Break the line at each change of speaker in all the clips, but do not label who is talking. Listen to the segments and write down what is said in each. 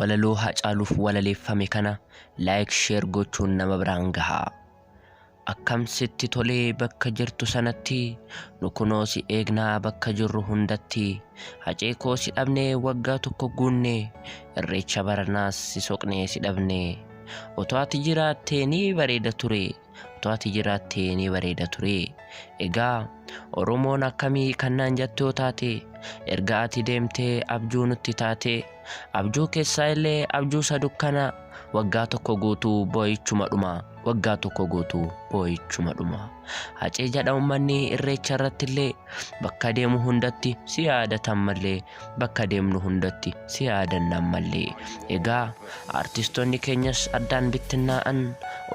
Walaloo Hacaaluuf walaleeffame kana like share gochuun nama biraan gahaa. Akkam sitti tolee bakka jirtu sanatti nu kunoo si eegnaa bakka jirru hundatti Hacee koo si dhabnee waggaa tokko guunne irreecha baranaas si soqnee si dhabne otoo ati jiraattee ni bareeda ture otoo ati jiraattee ni bareeda ture egaa Oromoon akkamii kan naan jettu yoo taate erga ati deemtee abjuu nutti taate Abjuu keessaa illee abjuu isa dukkana waggaa tokko guutuu boo'ichuma dhuma waggaa tokko guutuu boo'ichuma dhuma. Hacee jedha ummanni irreecha irratti illee bakka deemu hundatti si yaadatan mallee bakka deemnu hundatti si yaadanna ammallee. Egaa artistoonni keenyas addaan bittinnaa'an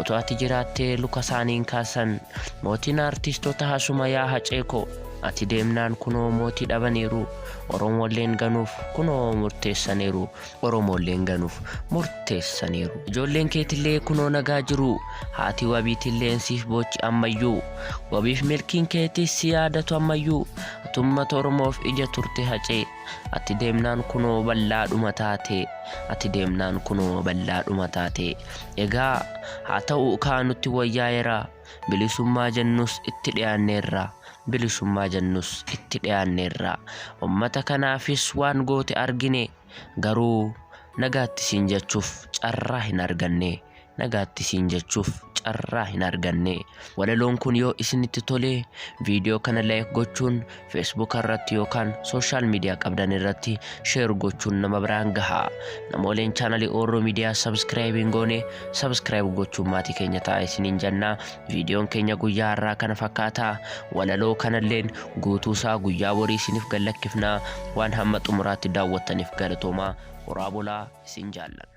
otoo ati jiraattee luka isaaniin kaasan mootiin artistoota hasuma yaa Hacee koo. Ati deemnaan kunoo mootii dhabaniiru. Oromoolleen ganuuf kunoo murteessaniiru. Oromoolleen ganuuf murteessaniiru. Ijoolleen keetillee kunoo nagaa jiru. Haati wabiitilleen siif boochi ammayyuu. Wabiif milkiin keetis si yaadatu ammayyuu. Ati ummata Oromoof ija turte Hacee. Ati deemnaan kunoo bal'aadhuma taate. Ati deemnaan kunoo bal'aadhuma taate. Egaa haa ta'u kaa nutti wayyaa'eera. Bilisummaa jennus itti dhiyaanneerra. Bilisummaa jennus itti dhiyaanneerra. Ummata kanaafis waan goote argine. Garuu nagaatti siin jechuuf carraa hin arganne. Nagaatti siin jechuuf carraa hin arganne. Walaloon kun yoo isinitti tole viidiyoo kana like gochuun Facebook irratti yookaan social media qabdan irratti share gochuun nama biraan gaha. Namooleen chaanalii Oorroo Miidiyaa subscribe hin goone subscribe gochuun maatii keenya ta'a isiniin jenna. Viidiyoon keenya guyyaa har'aa kana fakkaata. Walaloo kanalleen guutuusaa guyyaa borii isiniif gallakkifna. Waan hamma xumuraatti daawwattaniif galatoomaa. Horaa bulaa isin jaallanna.